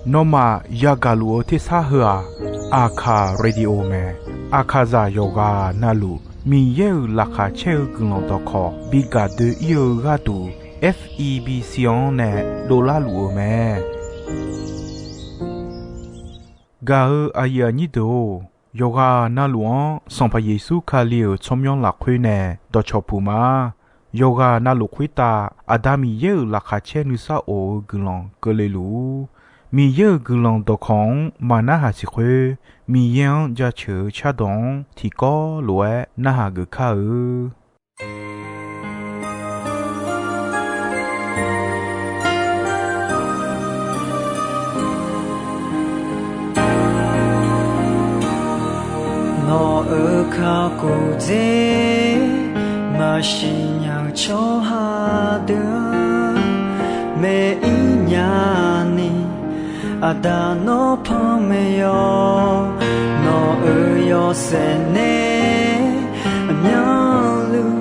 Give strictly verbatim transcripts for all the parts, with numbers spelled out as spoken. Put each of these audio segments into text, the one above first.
Nawmaf yagaq luf-eu tersar heu-aq, Aqkaq Radio mae. Aqkaqzaq yawqghaq navluf Miqyaer-euq laqkhaq caer-eu guiqlanq dawqkawq bi gaq doe-ir-eu gharduq, F E B C-anr nae dovlar luf-eu mae. Gaq-eu aqyuif aqnyir deuq-or, yawqghaq navluf-anr Sanqpaq Yeqsur Kali-euq tsawrmyanr lafkhoer nae dawqcawq puq ma. Yawqghaq navluf khoertav Aqda Miqyaer-euq laqkhaq caer nuisar of-eu guiqlanq keuvle luf-ur. Miqyaer-euq guiqlanq dawqkawq-anr maqnarhaq siq khoer, Miqyaer-anr jaceuq-eu cardawq-anr tiqkawv lof-aer narhaq geuf kar-eu. Nawq-euq kakhof dzer maqsiq nya-eu tsawrhaq deuq-anr, maeq-ir nya ni, Aqda nawr panmaeq yawq. Nawq-euq yawshaef nae aqmyanluf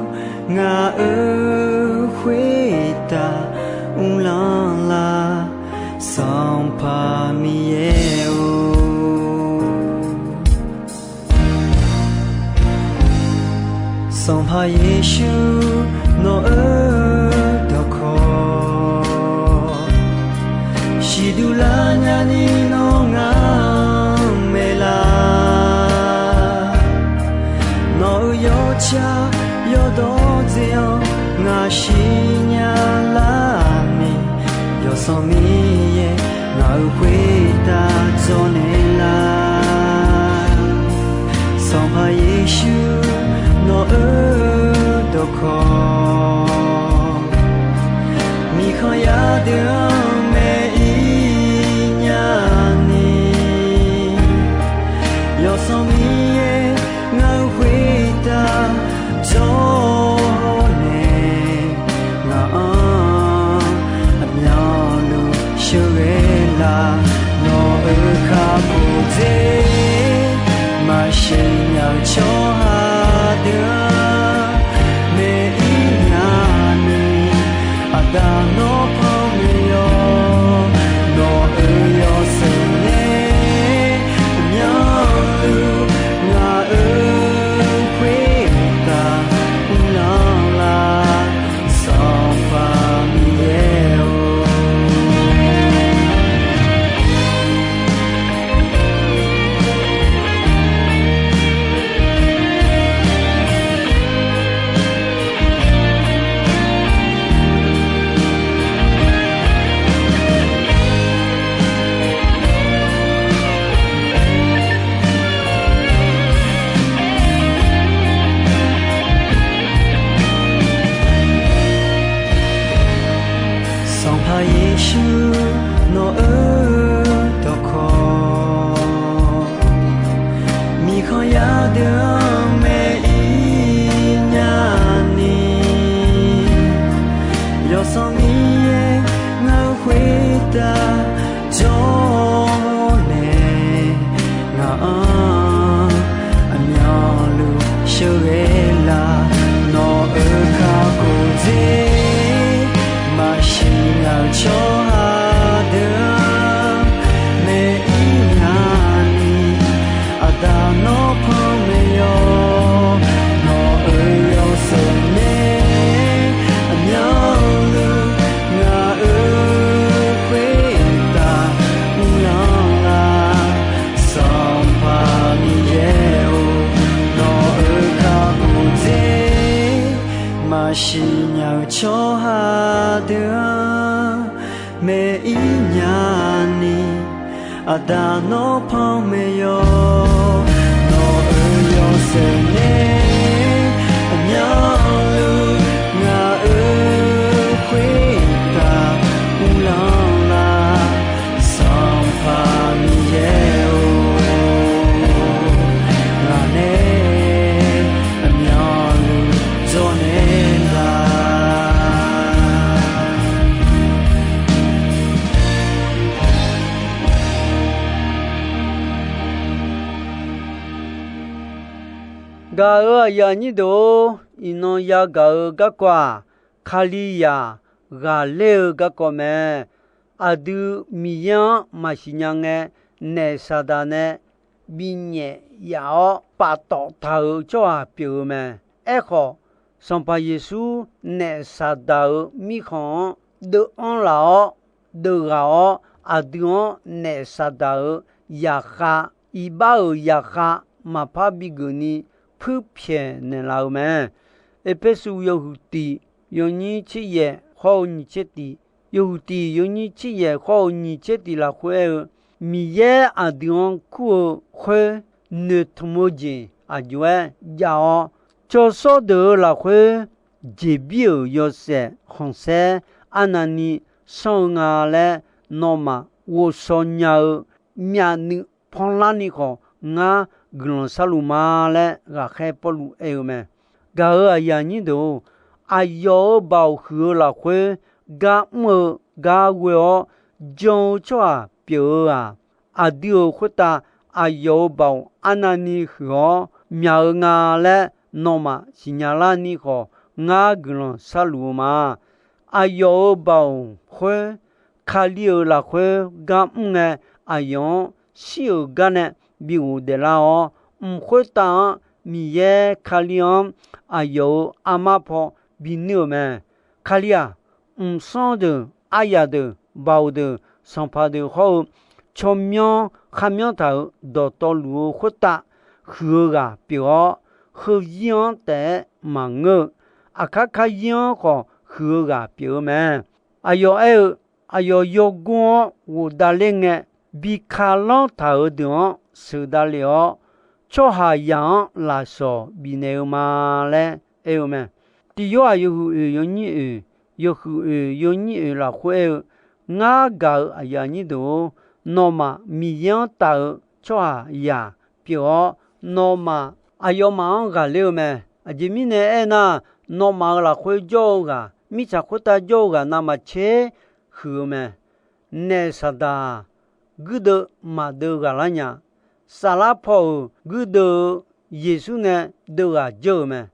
ngaq-euq khoertav uvlanr lar, Sanqpaq Miqyaer-or. Sanqpaq Yeqsur nawq-euq dawqkawq siqduq lar nyani nawr ngar-anr maeqlar. Nawq-euq yawtsaq yawdawr dzae-anr ngaq siqnya lar ni, Yawsanr Miqyaer ngaq-euq khoertav dzawrnaeq lar. Sanqpaq Yeqsur nawq-euq dawqkawq, miqkhanq yar deuq-anr maeq-ir nya ni, Yawsanr Miqyaer ngaq-euq khoertav dzawrnaeq, ngaq-anr aqmyanluf sheuqghae lar. Nawq-euq kakhof dzer maqsiq nya-eu tsawrhaq deuq-anr maeq-ir nya ni, Aqda nawr panmaeq yawq. Nawq-euq yawshaef nae aqmyanluf ngaq-euq khoertav uvlanr lar, Sanqpaq Miqyaer-or. Sanqpaq Yeqsur nawq-euq dawqkawq, miqkhanq yar deuq-anr maeq-ir nya ni, Yawsanr Miqyaer ngaq-euq khoertav dzawrnaeq, ngaq-anr aqmyanluf sheuqghae lar. Nawq-euq kakhof dzer maqsiq nya-eu tsawrhaq deuq-anr maeq-ir nya ni, Aqda nawr panmaeq yawq. Nawq-euq yawshaef nae aqmyanluf ngaq-euq khoertav uvlanr lar, Sanqpaq Miqyaer-or. Nawq-euq kakhof dzer maqsiq nya-eu tsawrhaq deuq-anr maeq-ir nya ni, Aqda nawr panmaeq yawq. Nawq-euq yawshaef nae aqmyanluf ngaq-euq khoertav uvlanr lar, Sanqpaq Miqyaer-or. Ngaq nae aqmyanluf dzawrnaeq lar. Gaq-euq aqyuif aqnyir deuq-or, iqnan yagaq-eu garkawv-aq, Kalizaq ghaqler-eu garkawv mae. aqdui Miqyaer-anr maqsiq nya ngae, naef Saqdaq nae binyaef yaf-awr paftawf taq-euq tsawrhaq pyeuf-eu mae. Aerkhawf, Sanqpaq Yeqsur naef Saqdaq-euq mirkhanq-anr deuv-anr laf-awr, deuv ghaq-awr, aqdui-anr naef Saqdaq-euq zaqkhav, iqbax-euq zaqkhav maqpar bigeuf ni puirpyaeq naeqlaf-eu mae. Erpersu yawhuiq tiq yawnyir tser yaef hawr-eu nyiq tser tiq, yawhuiq tiq yawnyir tser yaef hawr-eu nyiq tser tiq lafkhoer aer-eu, Miqyaer aqdui-anr kur-eu khoer noeqtmq-eu jeq aqjox-aer jav-awr, cawshawr deuq-euq lafkhoer jeqbir-euq yawshaef khanqsaer arnavni sanr-eu nga laer nawmaf ghovshaw nya-eu myavnuiv panlar ni khawf, ngar guiqlanq sharluf ma laer ghaqkhaer Pawrluv aer-eu mae. Gaq-euq aqyuif aqnyir deuq-or, aqyawf-euq baoq huiq-eu lafkhoer gar mr-eu gar ghoe-awr jan-eu tsawrhaq pyeuf-eu-aq, aqdui-euq khoertav aqyawf-euq baoq arnavni huiq-awr myaq-eu nga laer nawmaf siqnya larni khawf, ngar guiqlanq sharluf-eu ma. Aqyawf-euq baoq khoer, Kali-euq lafkhoer gar mr ngae, aqyawf-anr shir-euq gar nae bi ghofdaef lar-awr, mq khoertav-anr Miqyaer Kali-anr aqyawf-euq armar paw binuir-euq mae. Kali-aq, mqsanr deuq, aryaq deuq, baoq deuq, sanqpaq deuq hawr-eu tsawrmyanr kharmyanr taq-euq dawqtawvluf-eu khoertav huiq-eu ghaq pyeuf-awr, heuzir-anr taef-aer maqngeur-eu, aqkar karzir-anr khawf huiq-eu ghaq pyeuf-eu mae. Aqyawf aer-eu, aqyawf yawgor-anr ghofdav ler ngae, bi kalanr taq-euq deuq-anr sheuqdav lef-awr, tsawrhaqzaq-anr lafsawq bifnaeq-eu ma laer aer-eu mae. Tiq Yorhaq yawhuiq oeq yawnyir oeq, yawhuiq oeq yawnyir oeq lafkhoer aer-eu, Ngar gaq-euq aqyuif aqnyir deuq-or, nawmaf Miqyaer-anr taf-eu tsawrhaqzaq pyeuf-awr, nawmaf aqyawfmaf-anr ghaqler-eu mae. Aqjeq mirnae aernar, nawmaf-euq lafkhoer jawr-eu ghaq, mirtsaq khoertav jawr-eu ghaq navmaqtser huiq-eu mae. Naef Saqdaq-aq, guirdeuv maqdeuv ghaqlar nya. Saflar paw-euq guirdeuv-eu Yeqsur nae deuv ghaq jeur-euq mae.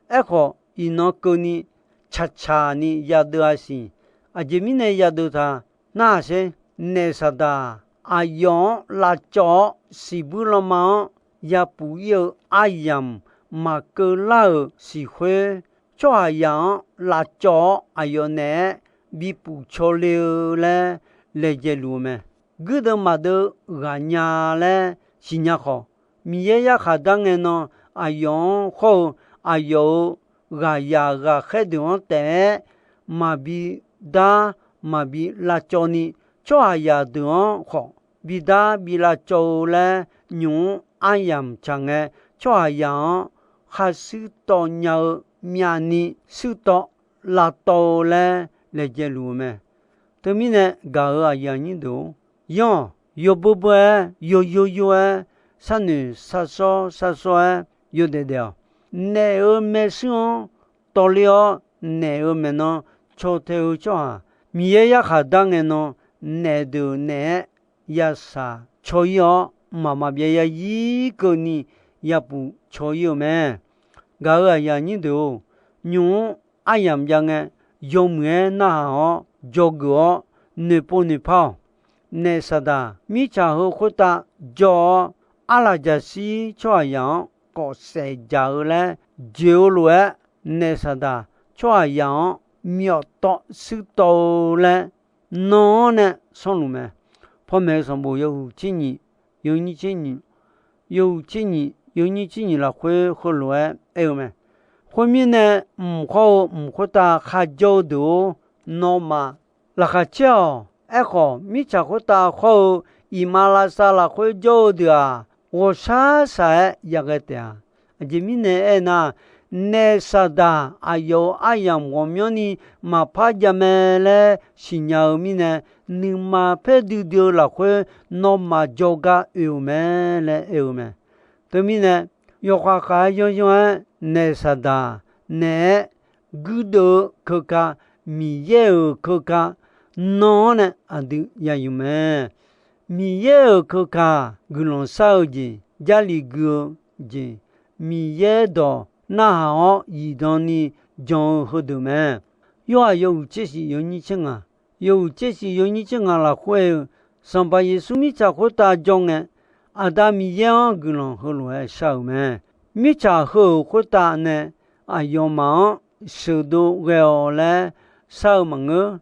Aerkhawf, iqnan keuvni tsaqtsaq ni yadeuv-a siq. Aqjeq mirnae yadeuv ta narhaq sher. Naef Saqdaq aqyawf-anr lavcawv-awr siqbuir lanma-anr yapuf ir-eu aryamq maqkeuv lar-euq siq khoer, tsawrhaqzaq-anr lavcawv-awr aqyawf naeq-aer bipuf caw le-eu laer laejae luf-eu mae. Guirdeuv maqdeuv ghaq nya laer siqnya khawf, Miqyaer yarkhaq dar ngae nan, aqyawf-anr hawr-eu aqyawf-euq ghaqzaq ghaqkhaer deuq-anr taef-aer maqbi dar maqbi lavcawv ni, tsawrhaqzaq deuq-anr khawf bidar bi lavcawv-eu laer nymq-mr aryamq tsaq ngae, tsawrhaqzaq-anr khar shuir tawv nya-eu myavni shuir tawv lavtawv-eu laer laejae luf-eu mae. Teumirnae gaq-euq aqyuif aqnyir deuq-or, yanr-awq, yawbeur beur-aer, yawyor yor-aer, sharnoeq sharsawr sharsawr-aer yawdaef daef-awq. Naef-euq maershuir-anr tawvler-awr, naef-euq maeqnan caw tae-eu tsawrhaq, Miqyaer yarkhaq dar ngae nan, naef deuq naeq-aer yashaq caw ir-awr, mqmaq maqbyav yazir keuvni yapuf caw ir-eu mae. Gaq-euq aqyuif aqnyir deuq-or, nymq-mr aryamq jav ngae, yawmuiq-aer narhaq-awr, dzawgeuf-awr, noeqpov noeqpar-awq. Naef Saqdaq mirtsaq heu khoertav jawr-awr, arlaqjaqshir tsawrhaqzaq-anr kawfsaef dzaq-eu laer joeq-eu lof-aer, naef Saqdaq tsawrhaqzaq-anr myawf tawv shuir tawv-eu laer nan-anr nae sanrluf mae. Pawmaeq-eu sanqbof yawhuiq tser nyiq, yawnyir tser nyiq, yawhuiq tser nyiq, yawnyir tser nyiq lafkhoer heulof-aer aer-eu mae. Khoermirnae, mq khawr-eu mq khoertav kharjawr-eu deuq-or, nawmaf laqkhaq caer-awq. Aerkhawf, mirtsaq khoertav khawr-eu iqmalavshav lafkhoer jawr-eu deuq-aq, ghawqshaq shaq-aer yaghae taef-a. Aqjeq mirnae aernar, naef Saqdaq aqyawf-euq aryamq ghawqmyanrni maqpar jav mae laer siqnya-eu mirnae, nuima paer duidui-eu lafkhoer nawmaf jawrgar oe-euq mae laer aer-eu mae. Teumirnae, yawqkhaq khaq-aer yanryanr-aer naef Saqdaq naeq-aer guirdeuv-eu keuka, Miqyaer-euq keuka nan-anr nae aqdui ya yuf mae. Miqyaer-euq keuka, guiqlanq shar-eu jeq, Jarlif gui-eu jeq, Miqyaer dawq narhaq-awr zifdan ni jan-eu heudeuq mae. Yorhaq yawhuiq tser shif yawnyir tser ngaq, yawhuiq tser shiq yawnyir tser ngaq lafkhoer-eu, Sanqpaq Yeqsur mirtsaq khoertav jawr ngae, Aqda Miqyaer-anr guiqlanq heulof-aer shar-euq mae. Mirtsaq heu-euq khoertav nae aqyawfmaf-anr sheuqdov ghae-awq laer shar-eu maqngeur.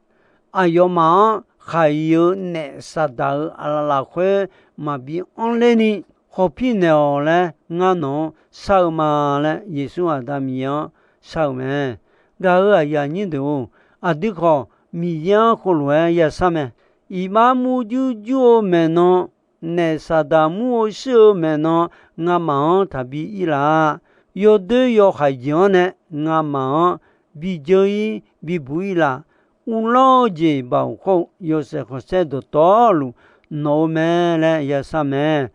Aqyawfmaf-anr khaq-iq-eu naef Saqdaq-euq aqlaf lafkhoer maqbi anrler ni khawf pirnaeq-awq laer ngar nawq-anr shar-eu ma laer Yeqsur Aqda Miqyaer-anr shar-euq mae. Gaq-euq aqyuif aqnyir deuq-or, aqdui khawf Miqyaer-anr heulof-aer yashar mae. Iqbax murjur jur-eu maeqnan, naef Saqdaq mur-eu shir-eu maeqnan, ngamaf-anr taqbi ir laf. Yawdoer yawhaiq jeq-anr nae ngamaf-anr bi dzeur-ir bibuq-ir laf. Uvlanr-eu jeq baoq khawr-eu yawshaef khanqsaer dawqtawvluf nawq-eu mae laer yashar mae.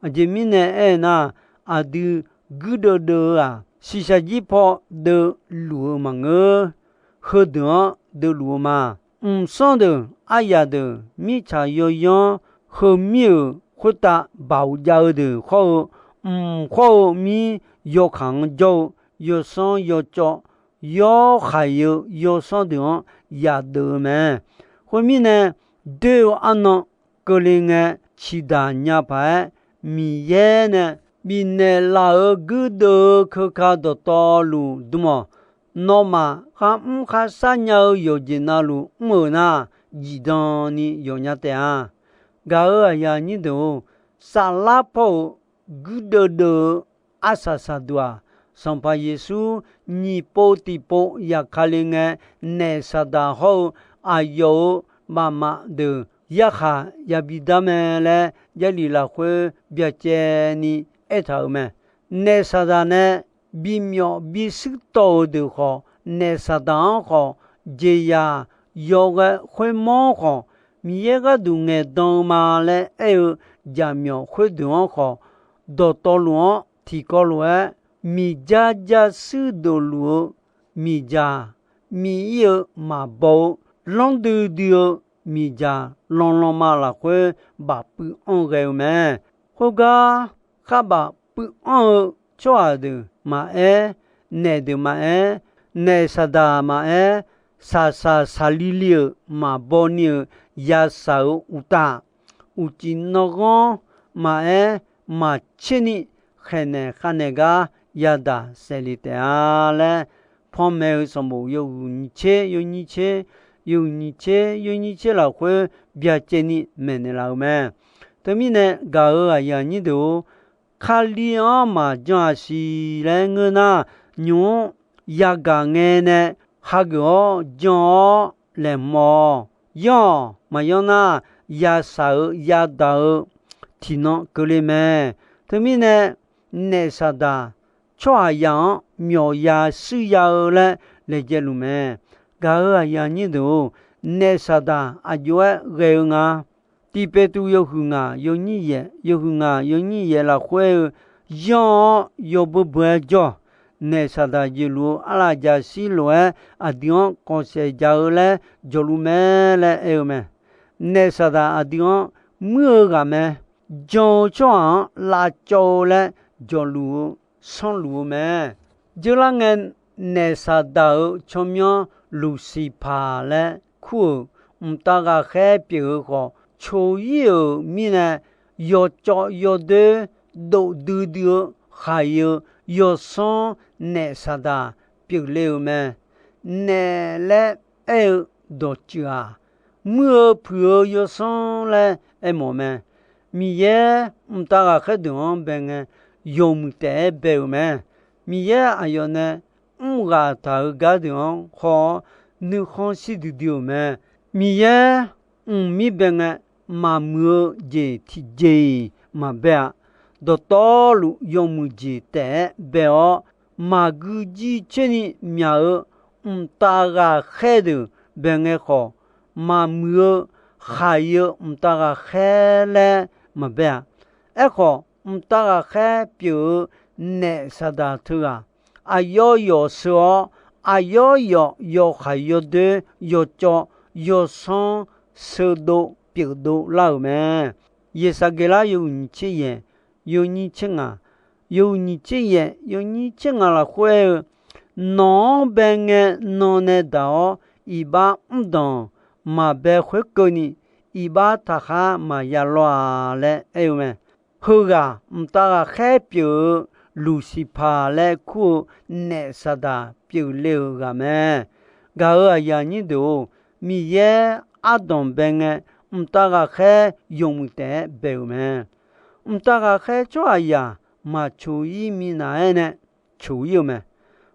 Aqjeq mirnae aernar, aqdui guirdeuv deuv-eu-aq, shiqshaq jir paw deuvluf-eu maqngeur. Heudeuq-anr deuvluf-eu ma. Mqsanr deuq, aryaq deuq, mirtsaq yawyanr, heumir-euq khoertav baoq jav-eu deuq khawr-eu, mq khawr-eu mir yawkaq-anr jawr-eu, yawsanr yawcawv, yawhaiq-eu yawsanr deuq-anr yadeuv-eu mae. Khoermirnae, doer-eu arnan keuvle ngae, ciqdaq nya paq-aer Miqyaer nae bifnaeq laf-euq guirdeuv-eu keuka dawqtawvluf dm-awq. Nawmaf kharmr kharshar nya-eu yawqjeq navluf mr-euq nar, zifdan ni yawqnya taef-a. Gaq-euq aqyuif aqnyir deuq-or, saflar paw-euq guirdeuv deuv-eu arsaq saqduq-aq, Sanqpaq Yeqsur nyiq pov tiqpov yaqkale ngae, naef Saqdaq hawr-eu aqyawf-euq bafmaf deuq yarkhaq yabi dar mae laer Jarlif lafkhoer byacaevni aertaq-euq mae. Naef Saqdaq nae bimyawf bishuir tawv-euq deuq khawf, naef Saqdaq-anr khawf jeqzaq yawghae khoermawr khawf, Miqyaer gharduq ngaeqdan-eu ma laer aer-eu jaqmyawf khoerdeuq-anr khawf, dawqtawvluf-anr tiqkawv lof-aer miqjar jarshuir deuq luf-eu miqdzaq, miq-ir-eu maqbaw-eu, lanr duidui-eu miqdzaq lanlanma lafkhoer bafpuiv anr ghae-eu mae. Khoergar kharbaf puiv anr-eu tsawrhaq deuq maqaer, naef deuq maqaer, naef Saqdaq maqaer, saqsaq saqli li-euq maqbaw ni-euq yashaq-euq uqtaf, uqcif nanghanr maqaer, maqtser ni khaeqnaeq khavnaeq gar yadaq saeqle taef-a laer, panmaeq-eu sanqbof yawhuiq nyiq tser yawnyir tser, yawhuiq nyiq tser yawnyir tser lafkhoer byacaevni maeqnaeq laf-eu mae. Teumirnae gaq-euq aqyuif aqnyir deuq-or, Kali-anr maqjan-a siq laer ngeur nar, nymq-mr yagaq ngae nae hageuf-awr jan-awr laeqhmq-awq. Yanr-awq. Maqyanr nar, yashaq-euq yadaq-eu tiqnan keuvle mae. Teumirnae, naef Saqdaq tsawrhaqzaq-anr myawfya shuir ya-eu laer laejae luf mae. Gaq-euq aqyuif aqnyir deuq-or, naef Saqdaq aqjox-aer ghae-eu nga. Tiq Peqtuv yawhuiq ngaq yawnyir yaeq, yawhuiq ngaq yawnyir yaeq lafkhoer-eu, yanr-awr yawbeu beu-aer jawr, naef Saqdaq jeqluf-eu arlaf jaqshir lof-aer aqdui-anr kawvsaef ja-eu laer jawqluf mae laer aer-eu mae. Naef Saqdaq aqdui-anr muir-eu ghaq mae. Jan-eu tsawrhaq-anr lavcawv-eu laer jawqluf-eu sanrluf-eu mae. Dzeurlar ngae, naef Saqdaq-euq tsawrmyanr Luqsiqpaq laer kur-euq mqtav ghaqkhaer pyeuf-eu khawf, coq-ir-euq mirnae yawcawv yawdoer dov duidui-eu khaq-iq-eu yawsanr naef Saqdaq pyeufle-euq mae. Naef laer aer-eu dawqtsuif-aq, muir-eu puiq-eu yawsanr laer aermawf mae. Miqyaer mqtav ghaqkhaer deuq-anr bae ngae, yawmuiq taef-aer bae-euq mae. Miqyaer aqyawf nae mr ghaq taq-euq gar deuq-anr haw-awr, nuikhanr shir duidui-euq mae. Miqyaer mqmir bae ngae, maqmuiq-eu jeq tiqjeq-iq maqbae-a. Dawqtawvluf yawmuiq jeq taef-aer bae-awr, maqgui jircoer ni myaq-eu mqtav ghaqkhaer deuq bae ngae khawf, maqmuiq-eu khaq-iq-eu mqtav ghaqkhaer laer maqbae-a. Aerkhawf, mqtav ghaqkhaer pyeuf-eu naef Saqdaq teughaq, aqyawf yawf sheu-awr, aqyawf yawf yawkhaq yawdoer yawcawv yawsanr sheudov pyeufdov lar-euq mae. Yeqsaqgeqlar yawhuiq nyiq tser yaeq, yawnyir tser ngaq, yawhuiq nyiq tser yaeq yawnyir tser ngaq lafkhoer-eu, nawq-anr bae ngae nan nae daq-awr iqbax mr danq maqbae khoerkeuvni, iqbax taqkhar maqya lawr-a laer aer-eu mae. Heughaq mqtav ghaqkhaer pyeuf-eu Luqsiqpaq laer kur-eu naef Saqdaq pyeufle-euq ghaq mae. Gaq-euq aqyuif aqnyir deuq-or, Miqyaer ardanq bae ngae, mqtav ghaqkhaer yawmuiq taef-aer bae-euq mae. Mqtav ghaqkhaer tsawrhaqzaq maqcoq-ir minav-aer nae coq-ir-eu mae.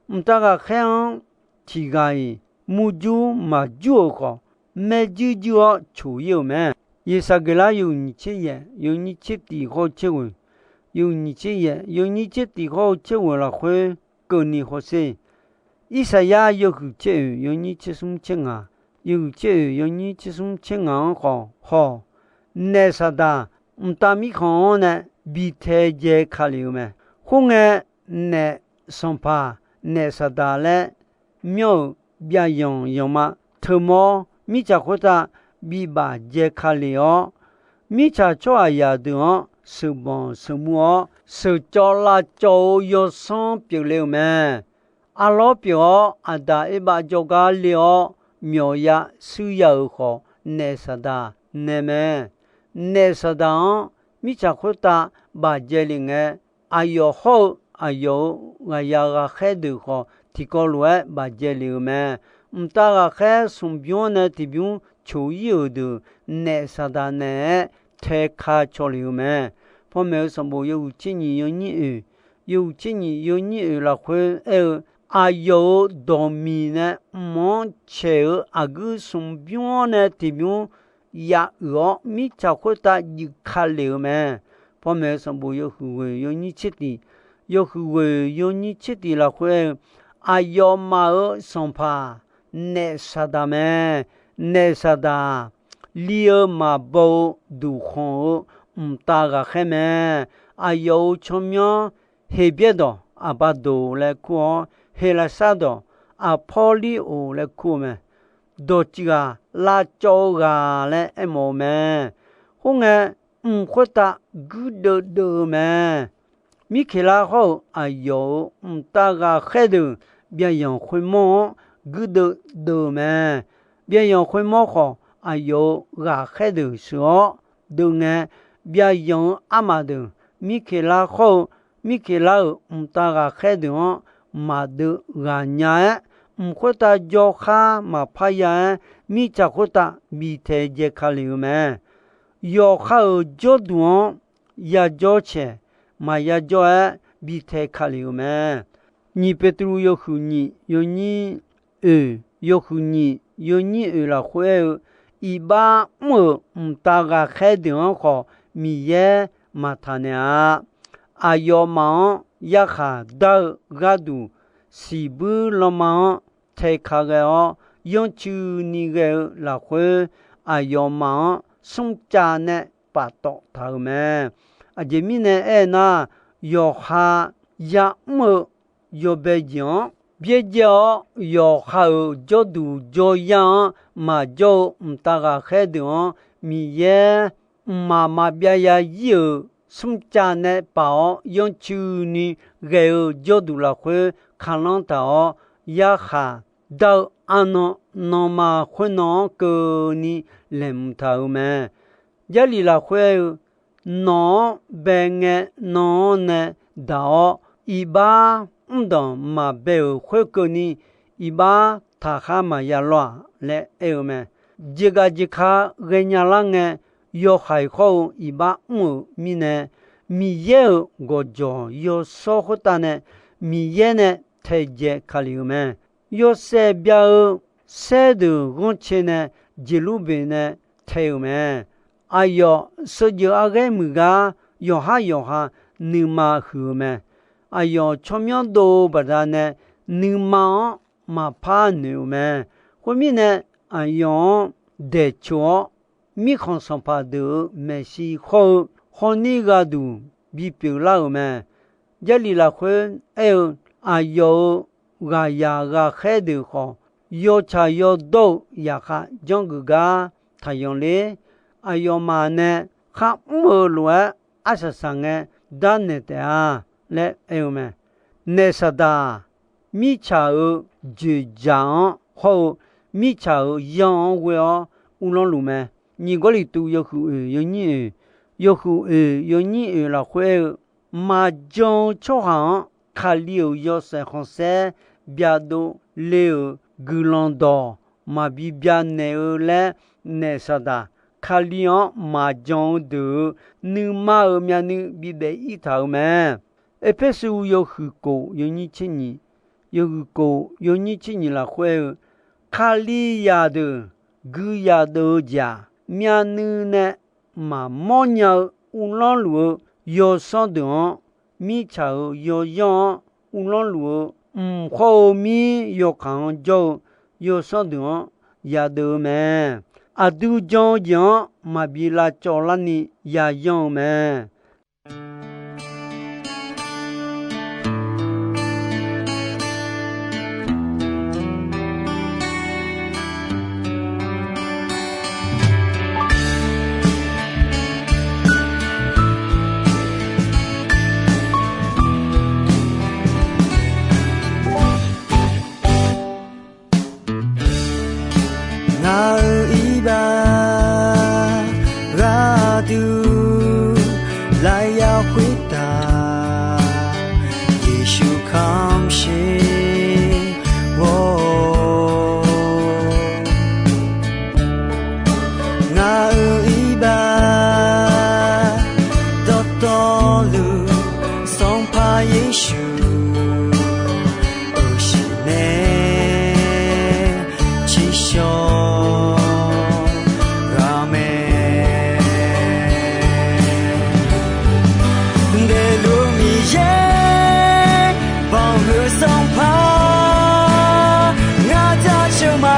Mqtav ghaqkhaer-anr tiqghaq-iq murjur maqjur-euq khawf, maerjuir juir-awr coq-ir-euq mae. Yeqsaqgeqlar yawhuiq nyiq tser yaef yawnyir tser tiq hawr-eu tser ghoeq, yawhuiq nyiq tser yaef yawnyir tser tiq hawr-eu tser ghoeq lafkhoer keuvni hawsher. Irsaqyar yawhuiq tser oeq yawnyir tser smr tser ngaq, yawhuiq tser oeq yawnyir tser smr tser ngaq-anr khawf haw, naef Saqdaq mqtav mirkhanq-anr nae bi tae jae ka lef-eu mae. Khoerngae, naef sanqpaq, naef Saqdaq laer myanr-euq byavyanq yanqma teumawr mirtsaq khoertav bibaf jae ka lef-awr, mirtsaq tsawrhaqzaq deuq-anr sheuqbanq sheuqmur-awr, sheuqcawv lavcawv-eu yawsanr pyeufle-euq mae. Arlawr pyeuf-awr, Aqdaq Erbav jawrgar le-awr, myawqya shuir ya-euq khawf, naef Saqdaq nae mae. Naef Saqdaq-anr mirtsaq khoertav bafjae lef ngae, aqyawf hawr-eu aqyawf-euq ghaqyaq ghaqkhaer deuq khawf, tiqkawv lof-aer bafjae lef-euq mae. Mqtav ghaqkhaer smq bymr-anr nae tiqbymr coq-ir-euq deuq, naef Saqdaq naeq-aer tae ka caw lef-eu mae. Panmaeq-eu sanqbof yawhuiq tser nyiq yawnyir oeq, yawhuiq tser nyiq yawnyir oeq lafkhoer aer-eu, aqyawf-euq dawqmiq nae mq-anr caeq-eu aqguir smq bymr-anr nae tiqbymr ya uiq-awr, mirtsaq khoertav juif ka lef-eu mae. Panmaeq-eu sanqbof yawhuiq ghoeq yawnyir tser tiq, yawhuiq ghoeq yawnyir tser tiq lafkhoer aer-eu, aqyawfmaf-euq sanqpaq naef Saqdaq mae. Naef Saqdaq li-eu maqbaw-eu duqkhanq-eu mqtav ghaqkhaer mae. Aqyawf-euq tsawrmyanr Heqbyaerdawq Aqbaqdoq laer kur-awr, Heqlaqsardawq Aqpawrlirghof laer kur-eu mae. Dawqtsuif ghaq, lavcawv-eu ghaq laer aermawf-eu mae. Khoerngae, mq khoertav guirdeuv deuv-eu mae. Mirkeqlar hawr-euq aqyawf-euq mqtav ghaqkhaer deuq byaqyanq khoermawr-anr guirdeuv deuv-eu mae. Byaqyanq khoermawr khawf, aqyawf-euq ghaqkhaer deuq sheuq-awr deuv ngae, byaqyanq-euq armaf deuq Mirkeqlar hawr-eu Mirkeqlar-euq mqtav ghaqkhaer deuq-anr maqdeuv ghaq nya-aer, mq khoertav jawrkhar maqpar ya-aer, mirtsaq khoertav bi tae jae ka lef-eu mae. Yawqha-euq jawrduq-anr yajawr caeq maqya jawr-aer bi tae ka lef-eu mae. Nyiq Beqtuvluv yawhuiq nyiq yawnyir oeq, yawhuiq nyiq yawnyir oeq lafkhoer aer-eu, iqbax mr-euq mqtav ghaqkhaer deuq-anr khawf Miqyaer maqtaq naeq-a. Aqyawfmaf-anr yarkhaq dar-eu gharduq, siqbuir lanma-anr tae ka ghae-awr, yanrcuini ghae-eu lafkhoer, aqyawfmaf-anr smrcav nae paftawf taq-euq mae. Aqjeq mirnae aernar, yawqha ya'mr-eu yawbae jeq-anr byaerdzae-awr, yawqha-euq jawrduq jawryar-anr maqjawr-eu mqtav ghaqkhaer deuq-anr, Miqyaer mqmaq maqbyav ya ir-euq smrcav nae paf-awr yanrcuini ghae-eu jawrduq lafkhoer kalanr taq-awr, yarkhaq dar-eu arnan nanma khoernan-anr keuvni laeqhmq taq-euq mae. Jarlif lafkhoer aer-eu, nawq-anr bae ngae nan-anr nae daq-awr, iqbax mr danq maqbae-euq khoerkeuvni, iqbax taqkhar maqya lawr-aq laer aer-eu mae. Jeqgaf jeqka ghaenya lar ngae, yawhaiq hawr-eu iqbax mr-euq mirnae, Miqyaer-euq gawqjawq yawshawr khoertav nae Miqyaer nae taedzae ka lef-eu mae. Yawshaef bya-eu saerdeuq ghanrcae nae Jeqlurbeq nae tae-euq mae. Aqyawf sheujeuf arghaer muiq gar yawqhar yawqha nuima huiq-eu mae. Aqyawf tsawrmyanr dov-eu baqdanae nuima-anr maqpar noeq-euq mae. Khoermirnae, aqyawf-anr daeqcoq-awr, mirkhanq sanqpaq deuq-euq maeqshi hawr-eu hawrnir gharduq bipyeuf lar-euq mae. Jarlif lafkhoer aer-eu, aqyawf-euq ghaqyaq ghaqkhaer deuq khawf, yawtsaq yawdawr-eu zaqkhav janrgeuf gar taqyanq ler. Aqyawfmaf nae kharmr-eu lof-aer arsaq saq ngae darnaeq taef-a laer aer-eu mae. Naef Saqdaq-aq, mirtsaq-euq dzoeqdzaq-anr hawr-eu mirtsaq-euq yanr-anr ghoe-awr, uvlanr luf mae. Nyiq Gawrliqtu yawhuiq oeq yawnyir oeq, yawhuiq oeq yawnyir oeq lafkhoer aer-eu, maqjan-eu tsawrhaq-anr Kali-euq yawshaef khanqsaer byadov le-euq guiqlanq dawq maqbi byanaeq-eu laer naef Saqdaq, Kali-anr maqjan-eu deuq-euq nuima-euq myavnuiv bibaef-ir taq-euq mae. Erpersu yawhuiq kof yawnyir tser nyiq, yawhuiq kof yawnyir tser nyiq lafkhoer aer-eu, Kalizaq deuq guiyaq deuv-eu jeq-aq, myavnuiv nae maqmawr nya-eu uvlanr luf-eu yawsanr deuq-anr, mirtsaq-euq yawyanr-anr uvlanr luf-eu mq khawr-eu mir yawkaq-anr jawr-eu yawsanr deuq-anr yadeuv-eu mae. Aqdui jan-eu jeq-anr maqbi lavcawv larni yayan-eu mae. Ngaq-euq iqbax gharduq lafyaq khoertav Yeqsur kamq sher-awr, ngaq-euq iqbax dawqtawvluf Sanqpaq Yeqsur euqsif nae tsiqshawq ghaq mae. Daefluf Miqyaer banqhuiq Sanqpaq ngar jaceuq ma.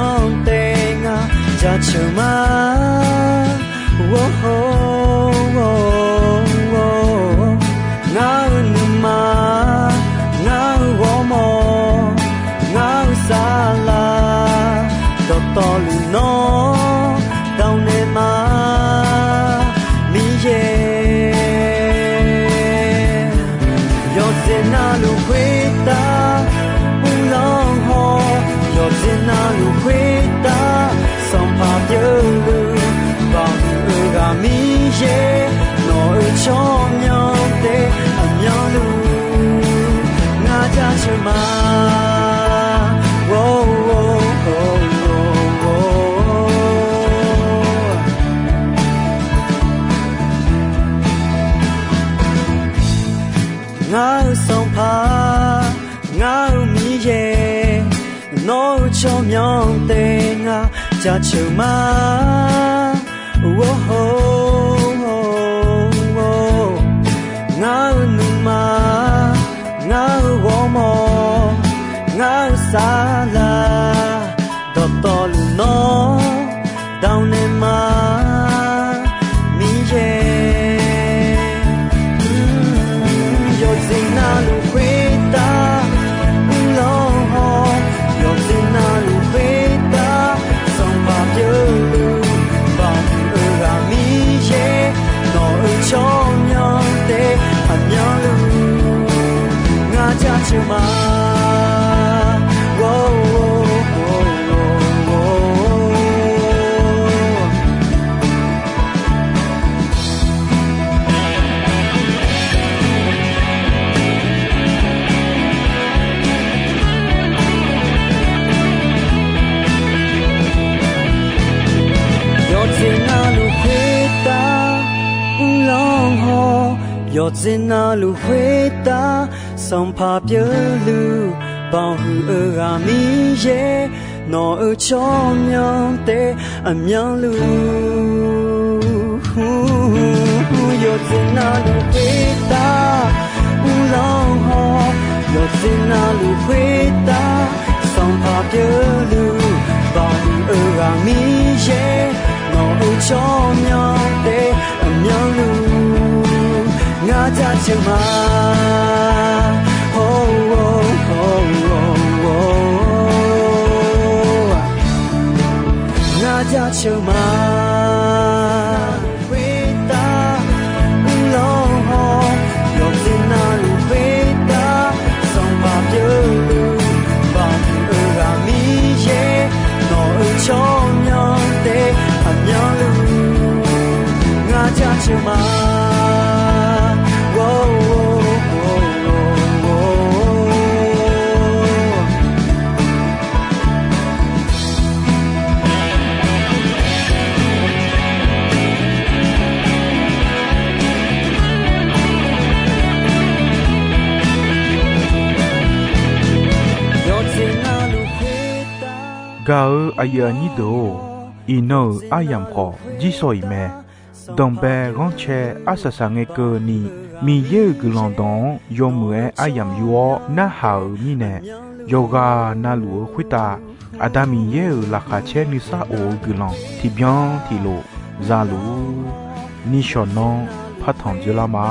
Anr taef ngar jaceuq ma. Or, or, or, or, ngar-euq nuima, ngar-euq ghawrmawr, ngar-euq saflar, dawqtawvluf nawr dawq naeq ma, Miqyaer. Yawqjeq navluf khoertav uvlanr haw, yawqjeq navluf khoertav sanqpaq pyeufluf, baqhuiq-eu ghaq Miqyaer, nawq-euq tsawrmyanr taef aqmyanluf ngar jaceuq ma. Or, or, or, or, or, ngar-euq Sanqpaq, ngar-euq Miqyaer, nawq-euq tsawrmyanr taef ngar jaceuq ma. Or, or, or, or, ngar-euq nuima, ngar-euq ghawrmawr, ngar-euq saflar, dawqtawvluf nawr dawq naeq ma, Miqyaer. Yawqjeq navluf khoertav uvlanr haw, yawqjeq navluf khoertav sanqpaq pyeufluf, baqhuiq-eu ghaq Miqyaer, nawq-euq tsawrmyanr taef aqmyanluf ngar jaceuq ma. Or, or, or, or, or, yawqjeq navluf khoertav uvlanr haw, yawqjeq navluf khoertav sanqpaq pyeufluf, baqhuiq-eu ghaq Miqyaer, nawq-euq tsawrmyanr taef aqmyanluf. Yawqjeq navluf khoertav uvlanr haw, yawqjeq navluf khoertav sanqpaq pyeufluf, baqhuiq-eu ghaq Miqyaer, nawq-euq tsawrmyanr taef aqmyanluf ngar jaceuq ma. Or, or, or, or, or, ngar jaceuq ma. Khoertav uvlanr haw, yawqjeq navluf khoertav sanqpaq pyeufluf, baqhuiq-eu ghaq Miqyaer, nawq-euq tsawrmyanr taef aqmyanluf ngar jaceuq ma. Or, or, or, or, or, yawqjeq navluf khoertav. Gaq-eu aqyuif aqnyir deuq-or, iqnan-euq aryamq khawf jirsawq iq mae. Danqbae ghanrcae arsaq saq ngae keuvni, Miqyaer-euq guiqlanq dawq-anr yawmuiq-aer aryamq yur-awr narhaq-euq mirnae, yawqghaq navluf-eu khoertav Aqda Miqyaer-euq laqkhaq caer nuisar of-eu guiqlanq tiqbyan tiqlof za luf-ur. Nishawq nanr partanq dzeurlar ma.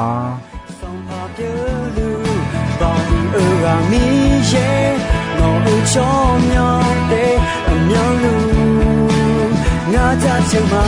Sanqpaq pyeufluf, baqhuiq-eu ghaq Miqyaer, nawq-euq tsawrmyanr taef aqmyanluf ngar jaceuq ma.